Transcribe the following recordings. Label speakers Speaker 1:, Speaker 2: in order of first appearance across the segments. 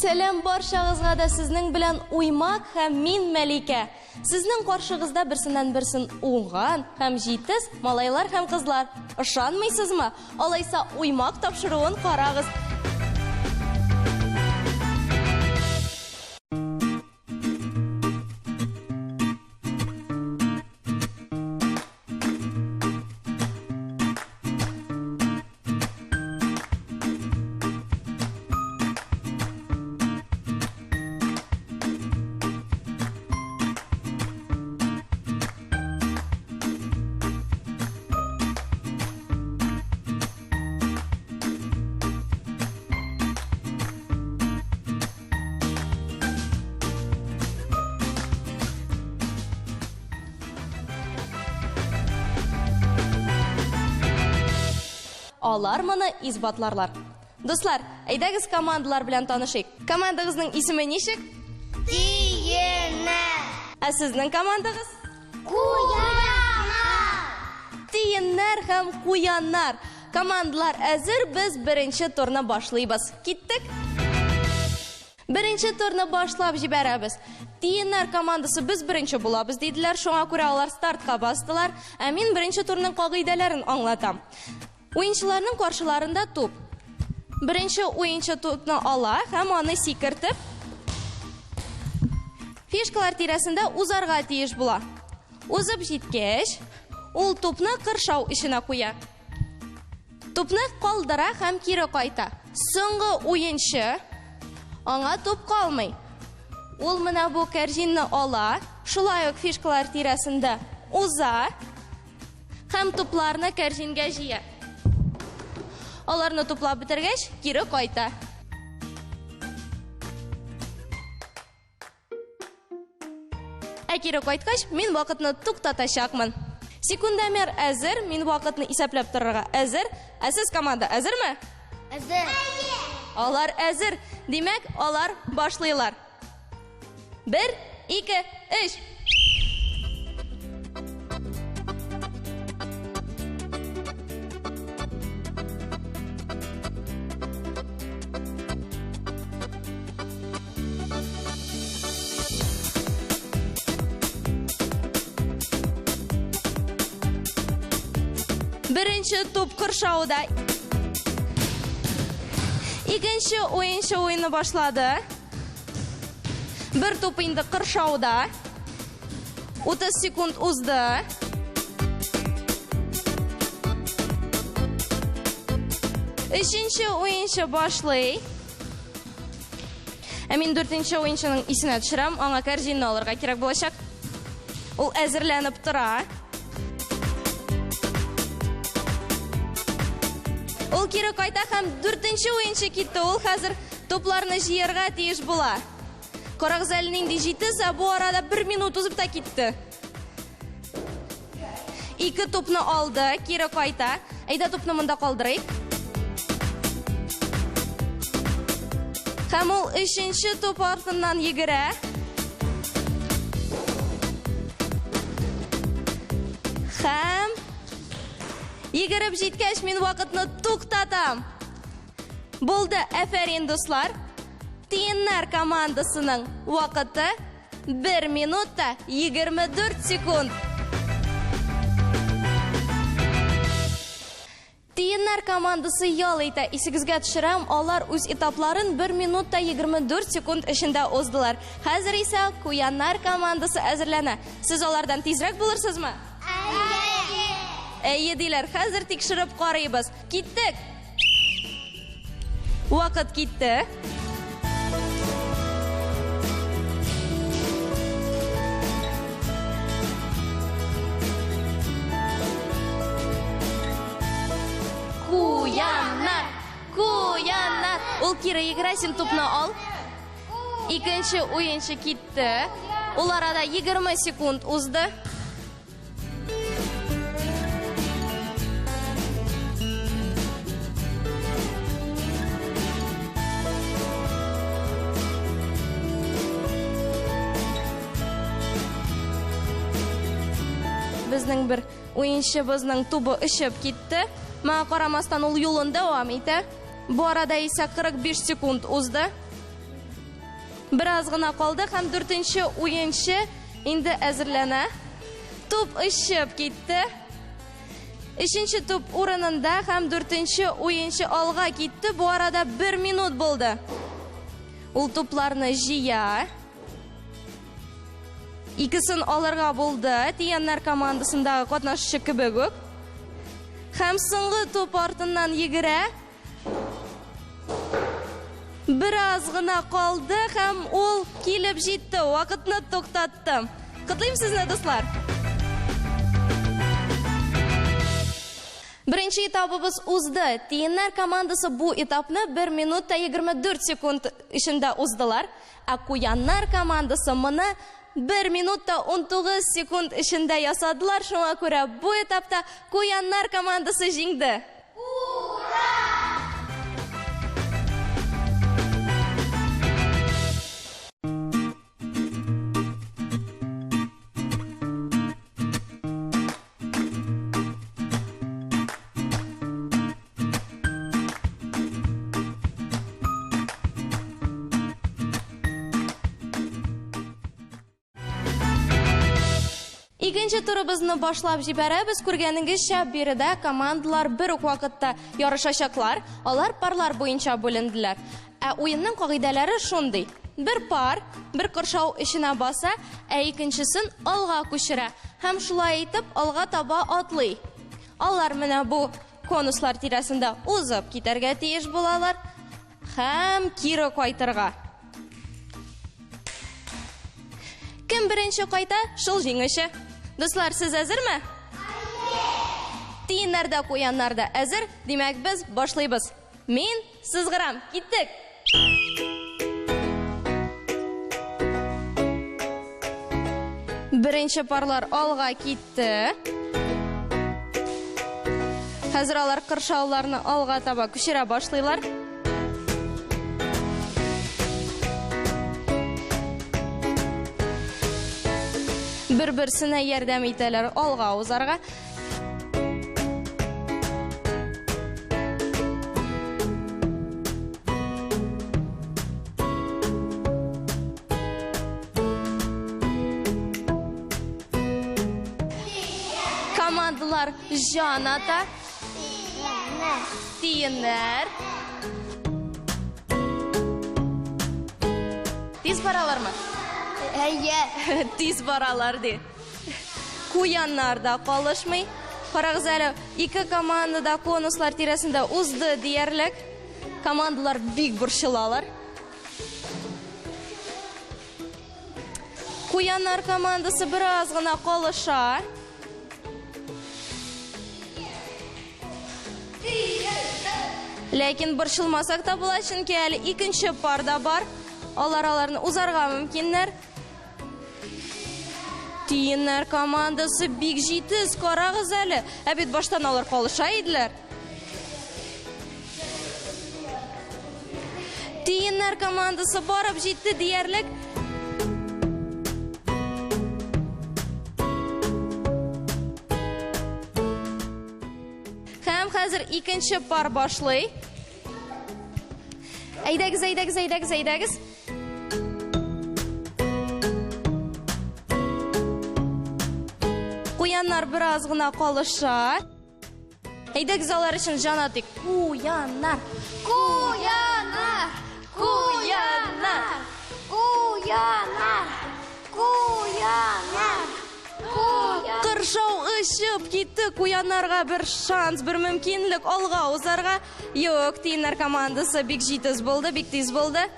Speaker 1: Сәлам барчагызга да сезнең белән Уймак һәм мин Мәликә. Сезнең каршыгызда берсеннән берсен уңган һәм җитез малайлар һәм кызлар. Ышанмыйсызмы? Алайса Уймак тапшыруын карагыз. Алар моны исбатларлар. Дуслар, әйдәгез командалар белән танышыйк. Командагызның исеме ничек?
Speaker 2: Тиеннәр.
Speaker 1: Ә сезнең командагыз?
Speaker 2: Куяннар.
Speaker 1: Тиеннәр һәм куяннар. Командалар әзер, без беренче турны башлыйбыз. Киттек! Беренче турны башлап җибәрәбез. Тиеннәр командасы без беренче булабыз диделәр, шуңа күрә алар стартка бастылар. Ә мин беренче турның кагыйдәләрен аңлатам. Уенчыларның каршыларында туп. Беренче уенчы тупны ала һәм аны сикертеп фишкалар тирәсендә узарга тиеш була. Узып җиткәч, ул тупны кыршау эченә куя. Тупны калдыра һәм кире кайта. Соңгы уенчы аңа туп калмый. Ул менә бу кәрҗинне ала, шулай ук фишкалар тирәсендә уза һәм тупларны кәрҗингә җыя. Аларны туплап бетергәч, кире кайта. Ә кире кайткач, мин вакытны туктатачакмын. Секундомер әзер, мин вакытны исәпләп торырга әзер. Ә сез команда әзерме?
Speaker 2: Әзер.
Speaker 1: Алар әзер. Димәк, алар башлыйлар. Бер, ике, өч. Беренче туп кыршауда. Икенче уенчы уйны башлады. Бер туп инде кыршауда. 30 секунд узды. Өченче уенчы башлый. Ә мин дүртенче уенчының исенә төшерәм, аңа кәрҗинне алырга кирәк булачак. Ул әзерләнеп тора. Ул кире кайта һәм дүртенче уенчы китте. Ул хәзер тупларны җыярга тиеш була. Карагыз әле нинди җитез, ә бу арада бер минут узып та китте. Ике тупны алды, кире кайта. Әйдә тупны монда калдырыйк. Һәм ул өченче туп артыннан йөгерә. Һәм йөгереп җиткәч, мин вакытны туктатам. Булды, әфәрин, дуслар. Тиеннәр командасының вакыты 1 минут та 24 секунд. Тиеннәр командасы ял итә. Исегезгә төшерәм, алар үз этапларын 1 минут та 24 секунд эчендә уздылар. Хәзер исә Куяннар командасы әзерләнә. Сез алардан тизрәк булырсызмы?
Speaker 2: Әйе.
Speaker 1: Әйе диләр. Хәзер тикшереп карыйбыз. Киттек. Вакыт китте. Куяннар! Куяннар! Ул кире йөгерә, син тупны ал. Икенче уенчы китте. Ул арада 20 секунд узды. Безнең бер уенчыбызның тубы очып китте. Моңа карамастан ул юлын дәвам итә. Бу арада исә 45 секунд узды. Бераз гына калды һәм дүртенче уенчы инде әзерләнә. Туп очып китте. Өченче туп урынында һәм дүртенче уенчы алга китте. Бу арада бер минут булды. Ул тупларны җыя. Икесен алырга булды. Тияннәр командасындагы катнашучы кебек үк. Һәм соңгы туп артыннан йөгерә. Бераз гына калды һәм ул килеп җитте. Вакытны туктатты. Котлыйм сезне, дуслар! Беренче этабыбыз узды. Тиеннәр командасы бу этапны 1 минут та 24 секунд эчендә уздылар. Ә Куяннар командасы моны 1 минут та 19 секунд эчендә ясадылар. Шуңа күрә бу этапта Куяннар командасы җиңде. Икенче турыбызны башлап җибәрәбез. Күргәнегезчә, биредә командалар бер үк вакытта ярышачаклар. Алар парлар буенча бүленделәр. Ә уенның кагыйдәләре шундый. Бер пар бер коршау эченә баса, ә икенчесен алга күчерә. Һәм шулай итеп алга таба атлый. Алар менә бу конуслар тирәсендә узып китәргә тиеш булалар һәм кире кайтырга. Кем беренче кайта, шул җиңүче. Дуслар, сез әзерме? Тиеннәр дә, куяннар да әзер. Димәк, без башлыйбыз. Мин сызгырам. Киттек! Беренче парлар алга китте. Хәзер алар кыршауларны алга таба күчерә башлыйлар. Бер-берсенә ярдәм итәләр алга узарга. Командалар җан ата. Тиеннәр. Тиз баралармы?
Speaker 2: Әйе.
Speaker 1: Тиз баралар ди. Куяннар да калышмый. Карагыз әле, ике команда да конуслар тирәсендә узды диярлек. Командалар бик борчылалар. Куяннар командасы бераз гына калыша. Ләкин борчылмасак та була, чөнки әле икенче пар да бар. Алар аларны узарга мөмкиннәр. Тиеннәр командасы бик җитез, карагыз әле. Ә бит баштан алар калыша иделәр. Тиеннәр командасы барып җитте диярлек. Һәм хәзер икенче пар башлый. Әйдәгез, әйдәгез, әйдәгез, әйдәгез. Куяннар бераз гына калыша. Әйдәгез алар өчен җан атыйк. Куяннар!
Speaker 2: Куяннар!
Speaker 1: Куяннар!
Speaker 2: Куяннар! Куяннар! Куяннар!
Speaker 1: Кыршау очып китте. Куяннарга бер шанс, бер мөмкинлек алга узарга. Юк, тиеннәр командасы бик җитез булды, бик тиз булды.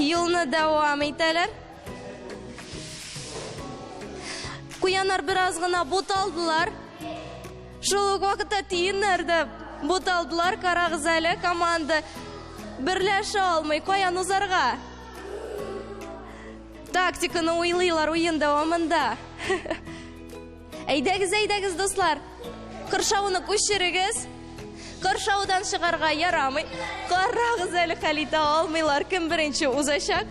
Speaker 1: Юлны дәвам итәләр. Куяннар бераз гына буталдылар. Шул ук вакытта тиеннәр дә буталдылар. Карагыз әле, команда берләшә алмый. Каян узарга? Тактиканы уйлыйлар уен дәвамында. Әйдәгез, әйдәгез, дуслар. Кыршауны күчерегез. Кыршаудан чыгарга ярамый. Карагыз әле, хәл итә алмыйлар. Кем беренче узачак?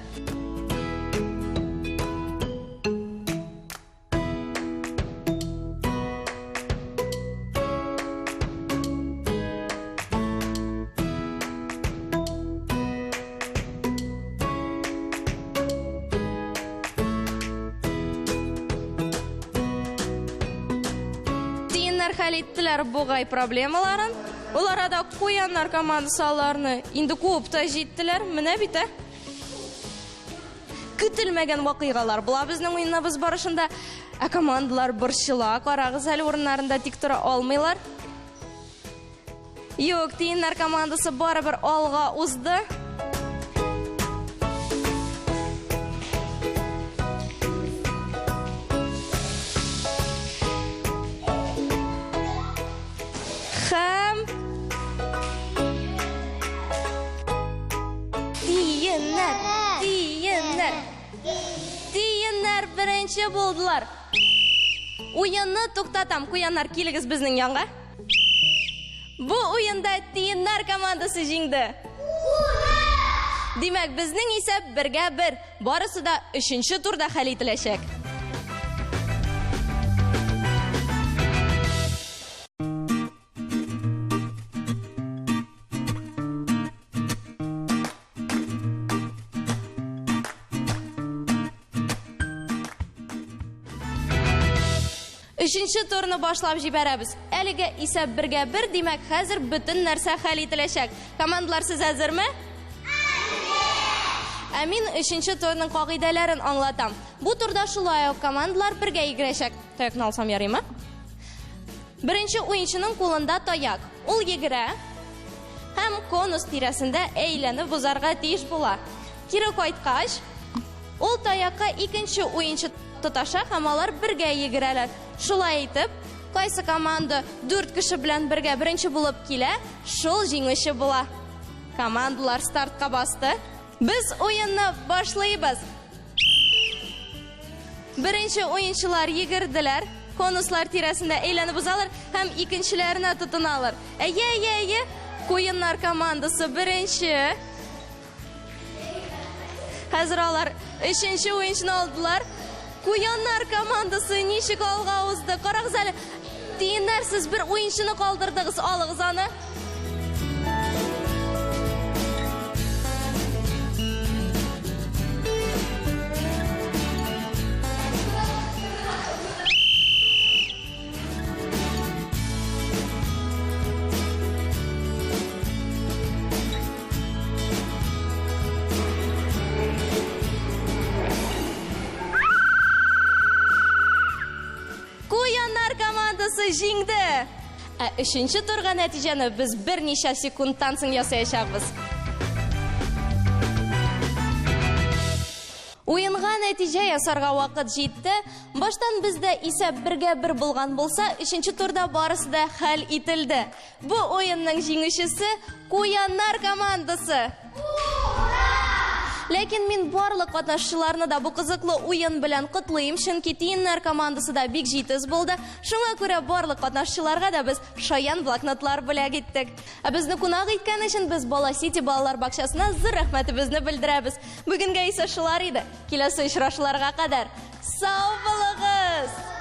Speaker 1: Тиеннәр хәл иттеләр бугай проблемаларын. Ул арада куяннар командасы аларны инде куып та җиттеләр. Менә бит, ә. Көтелмәгән вакыйгалар була безнең уеннарыбыз барышында. Ә командалар борчыла, карагыз әле урыннарында тик тора алмыйлар. Юк, тиеннәр командасы барыбер алга узды. Һәм тиеннәр, тиеннәр. Тиеннәр беренче булдылар. Уенны туктатам. Куяннар, килегез безнең янга. Бу уенда тиеннәр командасы җиңде.
Speaker 2: Ура!
Speaker 1: Димәк, безнең исәп бергә бер. Барысы да өченче турда хәл ителәчәк. Өченче турны башлап җибәрәбез. Әлегә исәп бергә бер, димәк, хәзер бөтен нәрсә хәл ителәчәк. Командалар, сез әзерме? Ә мин өченче турның кагыйдәләрен аңлатам. Бу турда шулай ук командалар бергә йөгерәчәк. Таякны алсам ярыймы? Беренче уенчының кулында таяк. Ул йөгерә һәм конус тирәсендә әйләнеп узарга тиеш була. Кире кайткач, ул таякка икенче уенчы тоташа һәм алар бергә йөгерәләр. Шулай итеп, кайсы команда дүрт кеше белән бергә беренче булып килә, шул җиңүче була. Командалар стартка басты. Без уенны башлыйбыз. Беренче уенчылар йөгерделәр, конуслар тирәсендә әйләнеп узалар һәм икенчеләренә тотыналар. Әйе, әйе, әйе. Куеннар командасы беренче. Хәзер алар өченче уенчыны алдылар. Куяннар командасы ничек алга узды? Карагыз әле. Тиеннәр, сез бер уенчыны калдырдыгыз, алыгыз аны. Куяннар командасы җиңде! Ә өченче турга нәтиҗәне без берничә секундтан соң ясаячакбыз. Уенга нәтиҗә ясарга вакыт җитте. Баштан бездә исәп бергә бер булган булса, өченче турда барысы да хәл ителде. Бу уенның җиңүчесе Куяннар командасы. Ләкин мин барлык катнашучыларны да бу кызыклы уен белән котлыйм, чөнки Тиеннәр командасы да бик җитез булды. Шуңа күрә барлык катнашучыларга да без шаян блокнотлар бүләк иттек. Ә безне кунак иткән өчен без Бала Сити балалар бакчасына зур рәхмәтебезне белдерәбез. Бүгенгә исә шулар иде. Киләсе очрашуларга кадәр сау булыгыз!